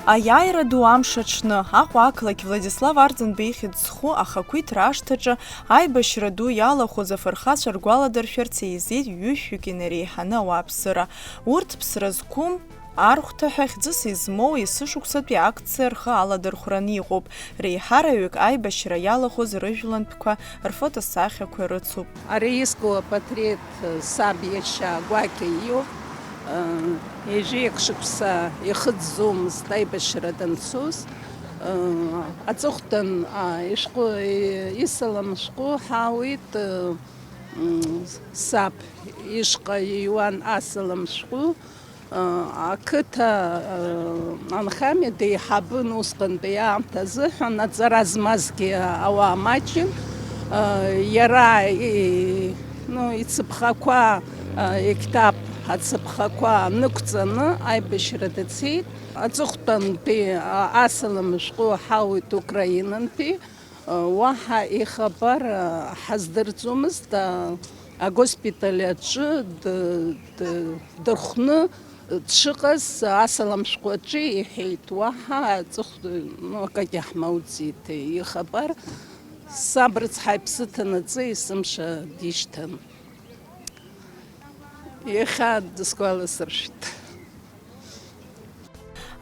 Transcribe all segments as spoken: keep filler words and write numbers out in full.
Аиааира ду амш аҽны, Аҟәа ақалақь Владислав Арӡынба ихьӡ зху ахақәиҭра ашҭаҿы аибашьра ду иалахәыз афырхацәа ргәаладыршәарц еизеит ҩышәҩык инареиҳаны ауааԥсыра. Урҭ ԥсра зқәым, архәҭа ҳәа хьӡыс измоу есышықәсатәи акциа рхы аладырхәран иҟоуп. Реиҳараҩык аибашьра иалахәыз рыжәлантәқәа рфотосахьақәа рыцуп. Ари иску апатреҭ саб иашьа гәакьа иоуп. Ежьеиԥш шықәса ихыҵӡомызт аибашьра данцоз. Аҵыхәтәан ишәҟәы, исалам шәҟәы ҳауит, саб ишҟа иҩуан асалам шәҟәы. Ақыҭа анхамҩа деиҳабын усҟантәи аамҭазы ҳәа, аҵара змазгьы ауаа маҷын. Иара, ну, ицыԥхақәа, иқьҭаԥ ацыԥхақәа нықәҵаны аибашьра дцеит. Аҵыхәтәантәи асалам шәҟәы ҳауит Украинантәи. Уаҳа ихабар ҳаздырӡомызт, агоспиталь аҿы д-, д-, дырхәны дшыҟаз асалам шәҟәы аҿы иҳәеит, уаҳа аҵыхә, ну, акагьы ҳмоуӡеит ихабар. Саб рыцҳа иԥсы ҭанаҵы есымша дишьҭан. Иахьа дысгәаласыршәт.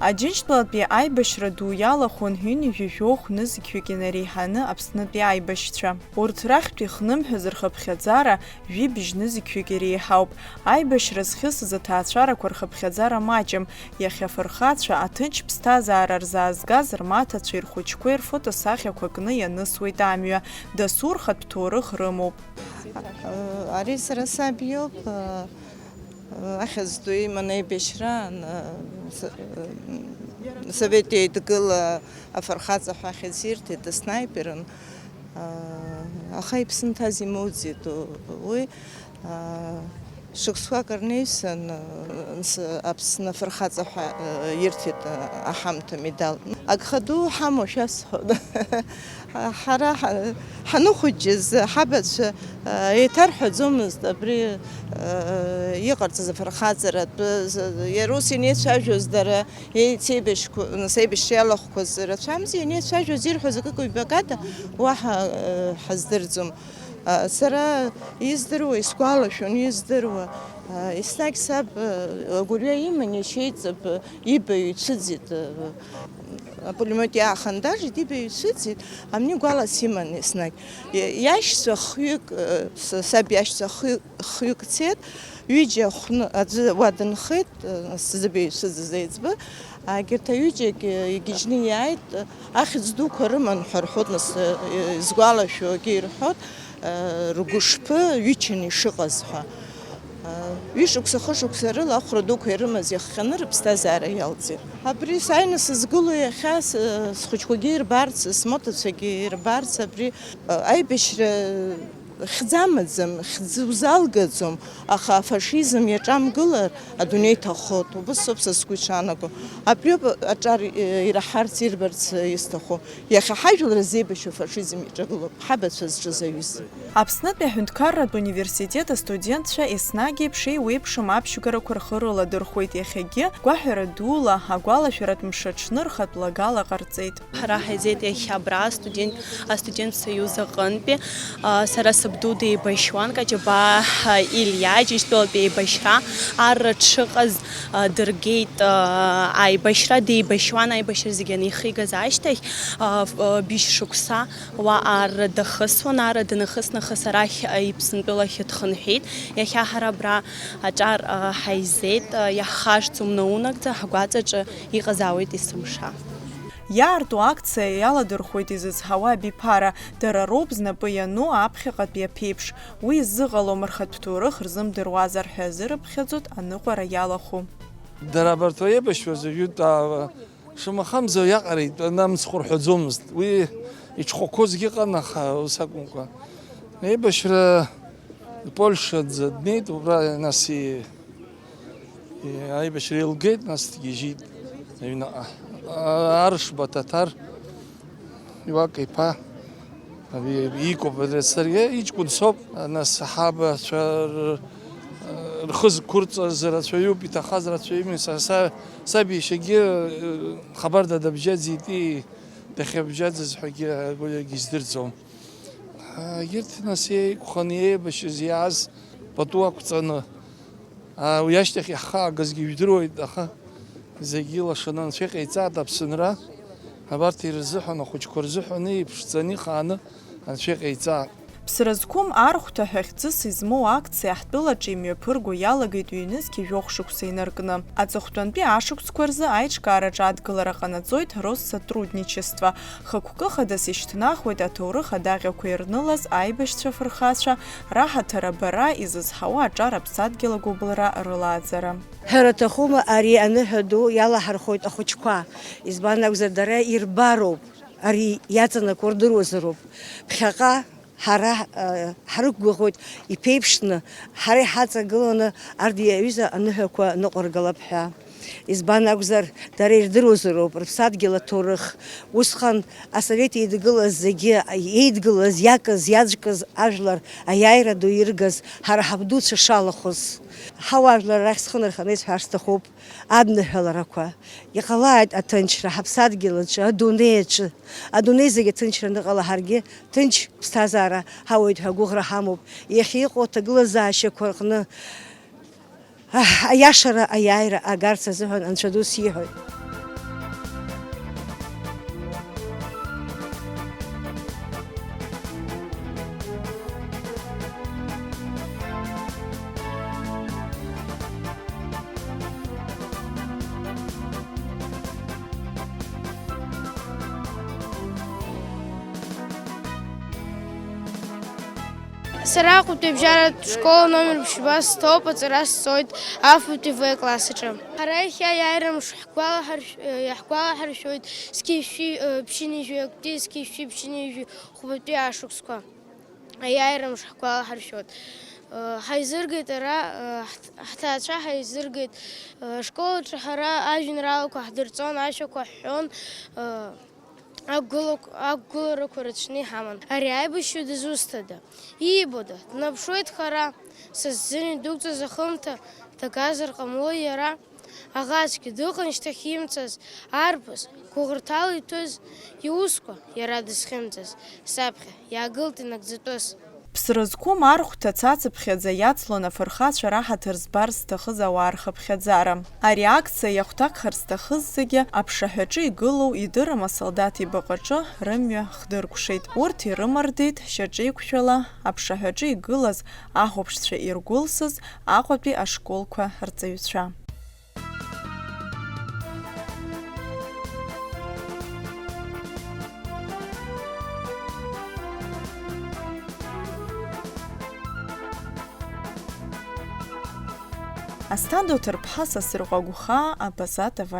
Аџьынџьтәылатәи аибашьра ду иалахәын ҩынҩажәи жәохә нызқьҩык инареиҳаны Аԥснытәи аибашьцәа. Урҭ рахьтә ихнымҳәыз рхыԥхьаӡара жәибжь нызқьҩык иреиҳауп. Аибашьра зхьысыз аҭаацәарақәа рхыԥхьаӡара маҷым. Иахьа афырхацәа аҭынч ԥсҭазаара рзаазгаз рмаҭацәеи рхәыҷқәеи рфотосахьақәа кны ианысуеит амҩа. Дасу рхатә ҭоурых рымоуп. Ари сара саб иоуп. Ахьӡ ду иман аибашьраан, Совет Еидгыла афырхаҵа ҳәа ахьӡ ирҭеит, дыснайперын, аха иԥсы нҭаз имоуӡеит уи. Шықәсқәак рнаҩсан, Аԥсны афырхаҵа ҳәа ирҭеит аҳамҭа медал. Агха ду ҳамоушәа сҳәон. Ҳара ҳа-, ҳаныхәыҷыз ҳабацәа, э, еиҭарҳәаӡомызт абри, э, иҟарҵаз афырхаҵаратә, э, з-, иара ус ианеицәажәоз дара, еицеибашьқәа, нас аибашьра иалахәқәаз рацәамзи, ианеицәажәоз ирҳәоз акык-ҩбакада уаҳа, э, ҳаздырӡом. Э, сара издыруа, исгәалашәон издыруа, э, еснагь саб, э, агәырҩа иман иашьа иҵаб, э, ибаҩ ицәыӡит, э, апулемиот иаахандажит, ибаҩ ицәыӡит, амни гәалас иман еснагь. Иа-, иашьцәа хҩык, э, с-, саб иашьцәа хҩы-, хҩык цеит, ҩыџьа хәны аӡәы уа дынхеит, э, сзыбаҩ ицәыӡыз аиҵбы. Егьырҭ аҩыџьагь, э, игьежьны иааит, э, ахьӡ дуқәа рыман ҳәа рҳәоит, нас, э, изгәалашәогьы ирҳәоит, э, ргәышԥы ҩычаны ишыҟаз ҳәа. Ҩышықәса, хышықәса рыла ахәра дуқәа ирымаз иахҟьаны рыԥсҭазаара иалҵит. Абри сааины сызгыло иахьа, с-, схәыҷқәагьы ирбарц, смоҭацәагьы ирбарц, абри, аибашьра хьӡ амаӡам, хьӡ узалгаӡом, аха афашизм иаҿамгылар адунеи ҭахоит, убыс ауп са сгәы ишаанаго. Абриоуп аҿар, э, ираҳарц, ирбарц, э, исҭаху. Иахьа ҳажәлар зеибашьу афашизм иаҿагылоуп, ҳабацәа зҿыз аҩыза. Аԥснытәи аҳәынҭқарратә университет астудентцәа еснагь еиԥш еиуеиԥшым аԥшьгарақәа рхы рыладырхәеит, иахьагьы гәаҳәара дула агәалашәаратә мшаҽны рхатә лагала ҟарҵеит. Ҳара ҳаизеит иахьа абра астудент, астудент союз аҟынтәи, а, сара сабду деибашьуан, Каҷабаа, а, Илиа, Џьынџьтәылатәи еибашьра арра дшыҟаз, а, дыргеит, а, аибашьра, деибашьуан аибашьра зегьы анихигаз ашьҭахь, а, ф-, а, быжь шықәса. Уа арра дахысуан, арра данахыс нахыс арахь, а, Иԥсынтәылахь дхынҳәит. Иахьа ҳара абра аҿар, а, ҳаизеит, а, иаҳхашҭӡом наунагӡа, ҳгәаҵаҿы иҟазаауеит есымша. Иаарту акциа иаладырхәуеит изызҳауа абиԥара, дара роуп знапы иану аԥхьаҟатәи аԥеиԥш. Уи ззыҟалом рхатә ҭоурых рзымдыруазар ҳәа иазырыԥхьаӡоит аныҟәара иалахәу. Дара абарҭ аибашьцәа зегьы, а, Шамахамзар иаҟара итәаны амцхә рҳәаӡомызт. Уи иҽхәақәозгьы ыҟан, аха ус акәымкәа. Аибашьра Польшаӡа днеит, убра нас и-, и-, аибашьра еилгеит, нас дгьежьит аҩныҟа. А-, Аршба Ҭаҭар Иуак иԥа. Ари икуп, ари саргьы иҷкәын соуп, нас ҳабацәа р-, Рхы зқәырҵаз рацәаҩуп, иҭахаз рацәаҩуми, са, са, саб иашьагьы, э, хабарда дабжьаӡитәи, дахьабжьаӡыз ҳәагьы агәаҩагьы издырӡом. Егьырҭ, нас, еиқәханы еибашьыз иааз пату ақәҵаны, а, уи ашьҭахь иаҳхаагазгьы жәдыруеит, аха зегьы лашаны Анцәа иҟаиҵааит Аԥсынра, абарҭ ирзыҳәан, ахәыҷқәа рзыҳәан иԥшӡаны ихааны Анцәа иҟаиҵааит. Ԥсра зқәым архәҭа ҳәа хьӡыс измоу акциа ҳтәылаҿы имҩаԥырго иалагеит ҩнызқь жәохә шықәса инаркны. Аҵыхәтәантәи ашықәсқәа рзы аиҿкаараҿы адгылара ҟанаҵоит Россотрудничество. Хықәкы хадас ишьҭнахуеит аҭоурых адаҟьақәа ирнылаз аибашьцәа фырхацәа, раҳаҭыр абара, изызҳауа аҿар аԥсадгьыл агәыбылра рылааӡара. Ҳәара аҭахума, ари аныҳәа ду иалаҳархәоит ахәыҷқәа, избан акәзар, дара ирбароуп, ари иаҵанакуа рдыруазароуп. Ԥхьаҟа ҳара, э, ҳрықәгәыӷуеит иԥеиԥшны, ҳара иҳаҵагыланы арҭ иаҩыза аныҳәақәа ныҟәыргалап ҳәа. Избан акәзар, дара ирдыруазароуп рыԥсадгьыл аҭоурых. Усҟан асовет еидгылаз зегьы, еидгылаз, иакыз, иаӡәкыз ажәлар аиааира ду иргаз, ҳара ҳабдуцәа шалахәыз. Ҳауаажәлар рахь схы нарханы исҳәар сҭахуп, адныҳәаларақәа. Иҟалааит аҭынчра ҳаԥсадгьыл аҿы, адунеи аҿы. Адунеи зегь аҭынчра аныҟала, ҳаргьы ҭынч ԥсҭазаара ҳауеит ҳәа агәыӷра ҳамоуп. Иахьа иҟоу аҭагылазаашьақәа рҟны Аҳ, аиашара аиааира агарц азыҳәан Анцәа ду сиҳәоит. Сара Аҟәатәи абжьаратә школ номер ԥшьба сҭоуп, аҵара сҵоит афбатәи В класс аҿы. Ҳара иахьа аиааира мш ҳгәалаҳаршә-, э, иаҳгәалаҳаршәоит зқьи жәшәи, э, ԥшьынҩажәи актәи, зқьи жәшәи ԥшьынҩажәи хәбатәи ашықәсқәа. Аиааира мш ҳгәалаҳаршәоит. Э, ҳаизыргеит ара, э, ҳҭ-, ҳҭаацәа ҳаизыргеит. Э, ашкол аҿы ҳара ажәеинраалақәа ҳдырҵон, ашәақәа ҳҳәон. Э, Ақәгылак-, ақәгыларақәа рацәаны иҳаман. Ари аибашьҩы дызусҭада? Иибода? Днаԥшуеит хара. Са сзын идәықәҵаз ахымҭа дагазар ҟамлои иара? Аӷацәгьа дыҟан шьҭахь имцаз, арԥыс, гәыӷырҭала иҭәыз, иусқәа иара дызхьымӡаз, саԥхьа иаагылт инагӡатәыс. Ԥсра зқәым архәҭа цацыԥхьаӡа иацлон афырхацәа раҳаҭыр збар зҭахыз ауаа рхыԥхьаӡара. Ари акциа иахәҭакхар зҭахыз зегьы аԥшаҳәаҿы игылоу идырым асолдаҭ ибаҟаҿы рымҩа хдыркәшеит. Урҭ ирымардеит шьаҿеиқәшәала аԥшаҳәаҿы игылаз ахәаԥшцәа иргәылсыз Аҟәатәи ашколқәа рҵаҩцәа. Асҭанда Уҭырԥҳа, Сасрыҟәа Гәхаа, Абаза Т В.